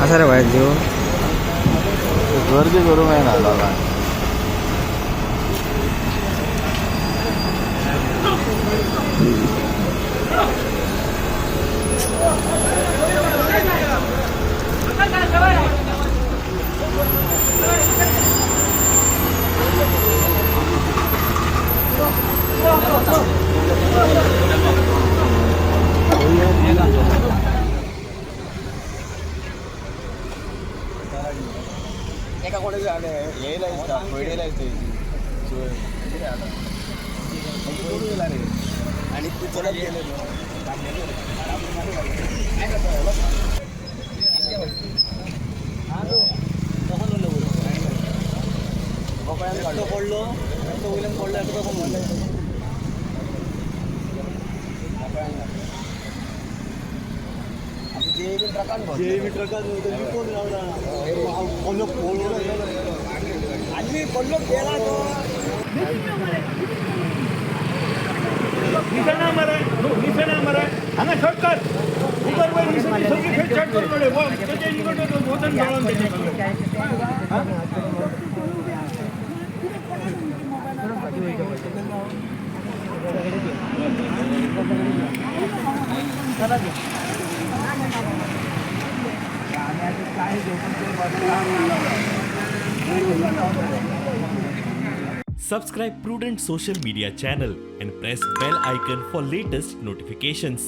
आसा रे भायर जीव. गर्दी करूंक जायना लोकांक. एका कोणाचे जालें येयला दिसता, पयडेला दिसता. कोण येयला रे आनी तूं चलत गेले. पडलो तो वयल्यान पडलो तो कसो म्हणलो. जेबी ट्रकान, जेबी ट्रकान कोण रावला, पडलो आनी पडलो गेला तो. निशाणा मरे निशाणा मरे हांगा शॉर्टकट उबर वयर निशाणी सगळी फेट शॉर्ट करून पडले तेजे इनकट वचन मेळोन तेजे सगळें. Subscribe Prudent Social Media channel and press bell icon for latest notifications.